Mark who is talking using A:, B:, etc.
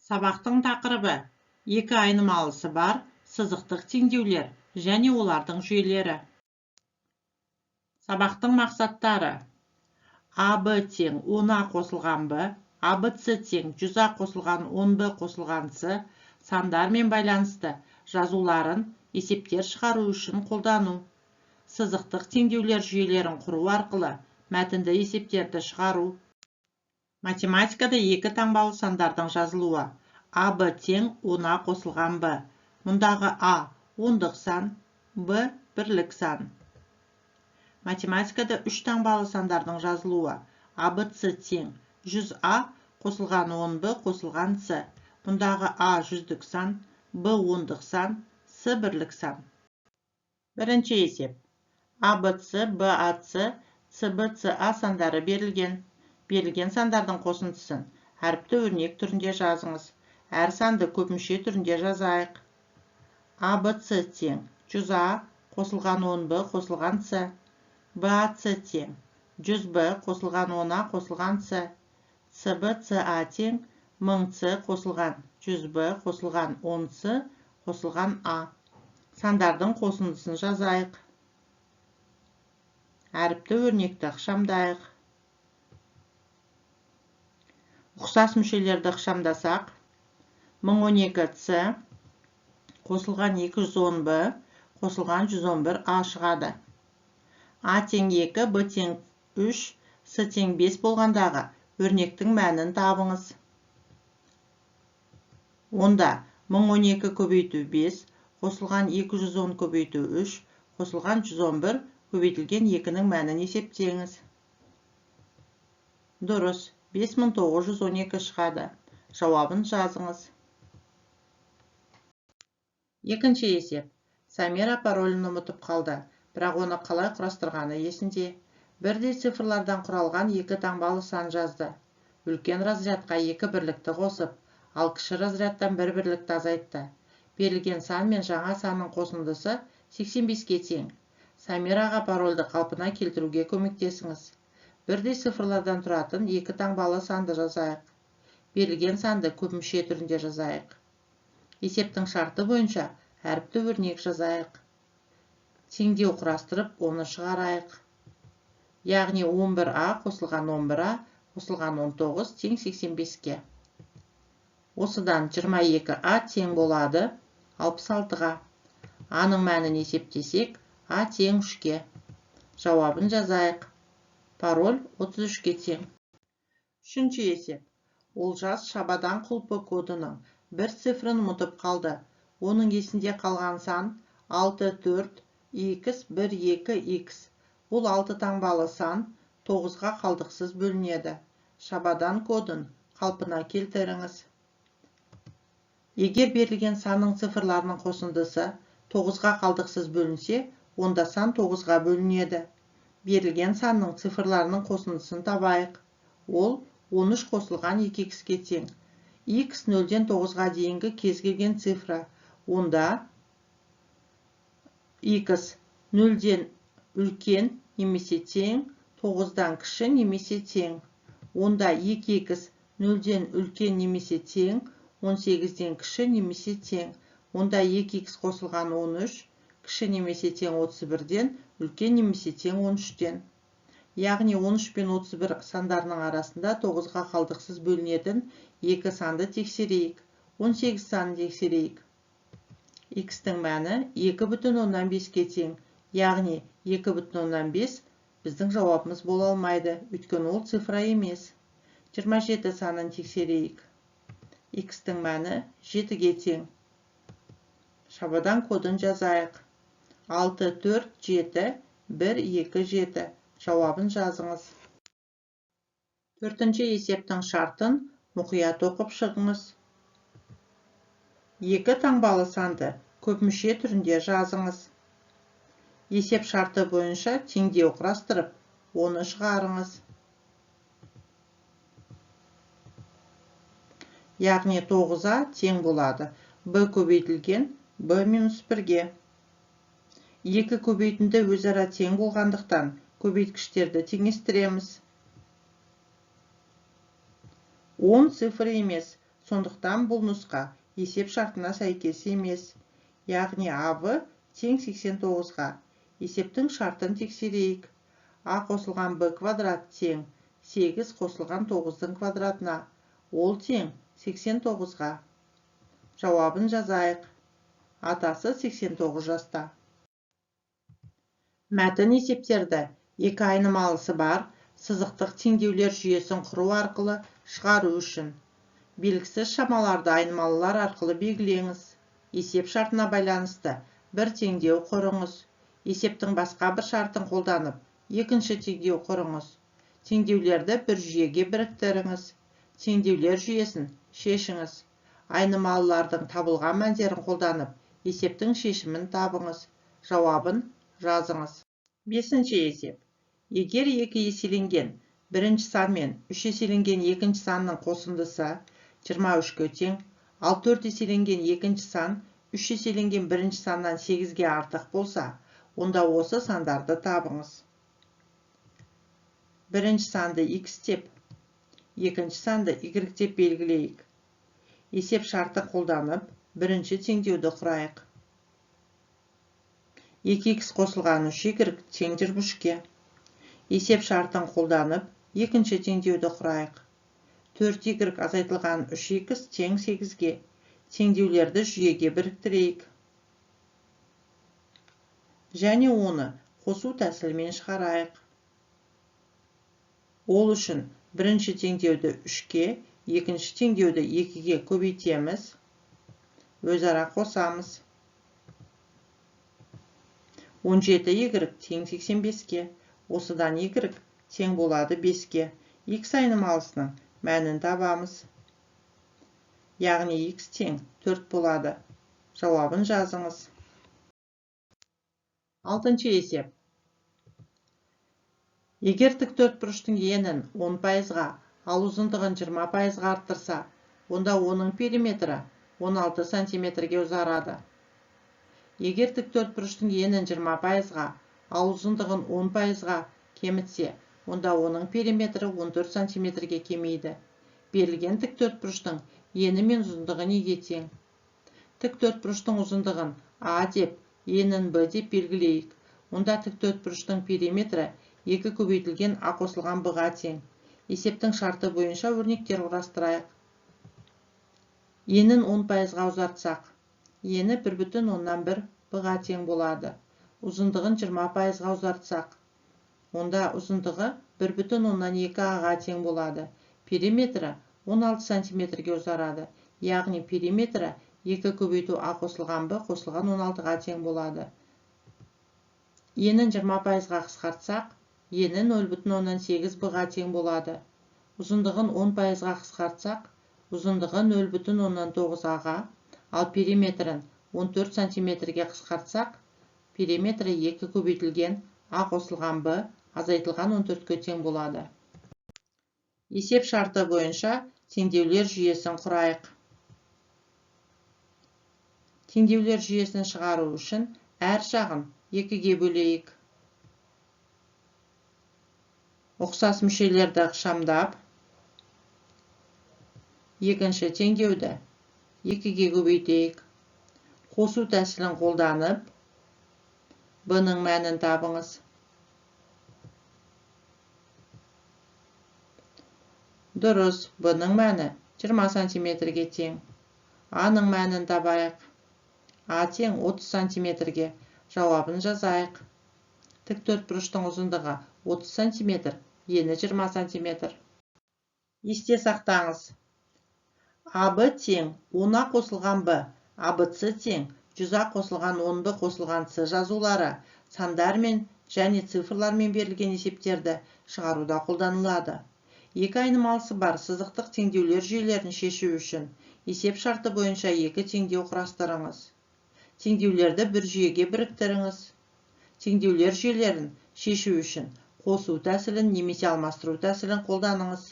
A: Сабақтың тақырыбы: екі айнымалысы бар сызықтық теңдеулер және олардың жүйелері. Сабақтың мақсаттары: АБ тең 10А қосылған Б, АБЦ тең 100А қосылған 10Б қосылған С сандармен байланысты жазуларын есептер шығару үшін қолдану. Сызықтық теңдеулер жүйелерін құру арқылы мәтінді есептерді шығару. Математикада екі таңбалы сандардың жазылуы. АБ тең 10А қосылған Б. Мұндағы А ондық сан, Б бірлік сан. Математикада үш таңбалы сандардың жазылуы. АБЦ тең 100А қосылған 10Б қосылған С. Мұндағы А жүздік сан, Б ондық сан, С бірлік сан. Бірінші есеп. АБЦ, БАЦ, СБЦА сандары берілген. Берілген сандардың қосындысын әріпті өрнек түрінде жазыңыз. Әр санды көпмүше түрінде жазайық. АБЦ тең 100А қосылған 10Б қосылған С. БАЦ тең 100Б қосылған 10А қосылған С. СБЦА тең 1000С қосылған 100Б қосылған 10С қосылған А. Сандардың қосындысын жазайық. Әріпті өрнекті ықшамдайық. Ұқсас мүшелерді ықшамдасақ, 1012С қосылған 210Б қосылған 111А шығады. А тең 2, Б тең 3, С тең 5 болғандағы өрнектің мәнін табыңыз. Онда 1012 көбейту 5 қосылған 210 көбейту 3 қосылған 111 көбейтілген 2-нің мәнін есептеңіз. Дұрыс, 5912 шығады. Жауабын жазыңыз. Екінші есеп. Самира паролін ұмытып қалды, бірақ оны қалай құрастырғаны есінде. Бірдей цифрлардан құралған екі таңбалы сан жазды. Үлкен разрядқа екі бірлікті қосып, ал кіші разрядтан бір бірлікті азайтты. Берілген сан мен жаңа санның қосындысы 85-ке тең. Самираға парольді қалпына келтіруге көмектесіңіз. Бірдей цифрлардан тұратын екі таңбалы санды жазайық. Берілген санды көпмүше түрінде жазайық. Есептің шарты бойынша әріпті өрнек жазайық. Теңдеу құрастырып, оны шығарайық. Яғни 11А қосылған 11А қосылған 19 тең 85-ке. Осыдан 22А тең болады 66-ға. А-ның мәнін есептесек, А тең 3-ке. Жауабын жазайық. Пароль 33-ке тең. Үшінші есеп. Олжас шабадан құлпы кодының бір цифрын ұмытып қалды. Оның есінде қалған сан 6, 4, X, 1, 2, X. Бұл 6 таңбалы сан 9-ға қалдықсыз бөлінеді. Шабадан кодын қалпына келтіріңіз. Егер берілген санның цифрларының қосындысы 9-ға қалдықсыз бөлінсе, онда сан 9-ға бөлінеді. Берілген санның цифрларының қосындысын табайық. Ол 13 қосылған 2х-ке тең. Х 0-ден 9-ға дейінгі кез келген цифра. Онда х 0-ден үлкен немесе тең, 9-дан кіші немесе тең. Онда 2х 0-ден үлкен немесе тең, 18-ден кіші немесе тең. Онда 2х қосылған 13 кіші немесе тең 31-ден, үлкен немесе тең 13-тен. Яғни 13 пен 31 сандарының арасында 9-ға қалдықсыз бөлінетін екі санды тексерейік. 18 санын тексерейік. Х-тің мәні 2,5-ке тең. Яғни 2,5 біздің жауабымыз бола алмайды, өйткені ол цифра емес. 27 санын тексерейік. Х-тің мәні 7-ге тең. Шабадан кодын жазайық. 6, 4, 7, 1, 2, 7. Жауабын жазыңыз. Төртінші есептің шартын мұқият оқып шығыңыз. Екі таңбалы санды көпмүше түрінде жазыңыз. Есеп шарты бойынша теңдеу құрастырып, оны шығарыңыз. Яғни 9А тең болады Б көбейтілген Б минус 1-ге. Екі көбейтінді өзара тең болғандықтан көбейткіштерді теңестіреміз. 10 цифр емес, Сондықтан бұл нұсқа есеп шартына сәйкес емес. Яғни АВ тең 89-ға. Есептің шартын тексерейік. А қосылған Б квадрат тең 8 қосылған 9-дың квадратына. Ол тең 89-ға. Жауабын жазайық. Атасы 89 жаста. Мәтін есептерді екі айнымалысы бар сызықтық теңдеулер жүйесін құру арқылы шығару үшін. Белгісіз шамаларды айнымалылар арқылы белгілеңіз. Есеп шартына байланысты бір теңдеу құрыңыз. Есептің басқа бір шартын қолданып, екінші теңдеу құрыңыз. Теңдеулерді бір жүйеге біріктіріңіз. Теңдеулер жүйесін шешіңіз. Айнымалылардың табылған мәндерін қолданып, есептің шешімін табыңыз. Жауабын жазыңыз. Бесінші есеп. Егер 2 еселенген бірінші сан мен 3 еселенген екінші санның қосындысы 23-ке тең, ал 4 еселенген екінші сан 3 еселенген бірінші саннан 8-ге артық болса, онда осы сандарды табыңыз. Бірінші санды x деп, екінші санды y деп белгілейік. Есеп шарты қолданып, бірінші теңдеуді құрайық. 2x қосылған 3y тең 23-ке. Есеп шартын қолданып, екінші теңдеуді құрайық. 4y азайтылған 3x тең 8-ге. Теңдеулерді жүйеге біріктірейік. Және оны қосу тәсілімен шығарайық. Ол үшін бірінші теңдеуді 3-ке, екінші теңдеуді 2-ге көбейтеміз. Өзара қосамыз. 17y тең 85-ке. Осыдан y тең болады 5-ке. X айнымалысының мәнін табамыз. Яғни x тең 4 болады. Жауабын жазыңыз. Алтыншы есеп. Егер тік төртбұрыштың енін 10%-ға, ал ұзындығын 20%-ға арттырса, онда оның периметрі 16 сантиметрге ұзарады. Егер тік төртбұрыштың енін 20%-ға, ал ұзындығын 10%-ға кемітсе, онда оның периметрі 14 сантиметрге кемейді. Берілген тік төртбұрыштың ені мен ұзындығы неге тең? Тік төртбұрыштың ұзындығын А деп, енін Б деп белгілейік. Онда тік төртбұрыштың периметрі 2 көбейтілген А қосылған Б-ға тең. Есептің шарты бойынша өрнектер құрастырайық. Енін 10%-ға ұзартсақ, ені 1,1 Б-ға тең болады. Ұзындығын 20%-ға ұзартсақ, онда ұзындығы 1,2 А-ға тең болады. Периметрі 16 сантиметрге ұзарады. Яғни периметрі 2 көбейту А қосылған Б қосылған 16-ға тең болады. Енін 20%-ға қысқартсақ, ені 0,8 Б-ға тең болады. Ұзындығын 10%-ға қысқартсақ, ұзындығы 0,9 А-ға, ал периметрін 14 сантиметрге қысқартсақ, периметрі 2 көбейтілген А қосылған Б азайтылған 14-ке тең болады. Есеп шарты бойынша теңдеулер жүйесін құрайық. Теңдеулер жүйесін шығару үшін әр жағын 2-ге бөлейік. Ұқсас мүшелерді ықшамдап, екінші теңдеуді 2-ге көбейтейік. Қосу тәсілін қолданып, Б-ның мәнін табыңыз. Дұрыс, Б-ның мәні 20 сантиметрге тең. А-ның мәнін табайық. А тең 30 сантиметрге. Жауабын жазайық. Тік төртбұрыштың ұзындығы 30 сантиметр, ені 20 сантиметр. Есте сақтаңыз. АБ тең 10А қосылған Б, АБЦ тең 100А қосылған 10Б қосылған С жазулары сандармен және цифрлармен берілген есептерді шығаруда қолданылады. Екі айнымалысы бар сызықтық теңдеулер жүйелерін шешу үшін есеп шарты бойынша екі теңдеу құрастырыңыз. Теңдеулерді бір жүйеге біріктіріңіз. Теңдеулер жүйелерін шешу үшін қосу тәсілін немесе алмастыру тәсілін қолданыңыз.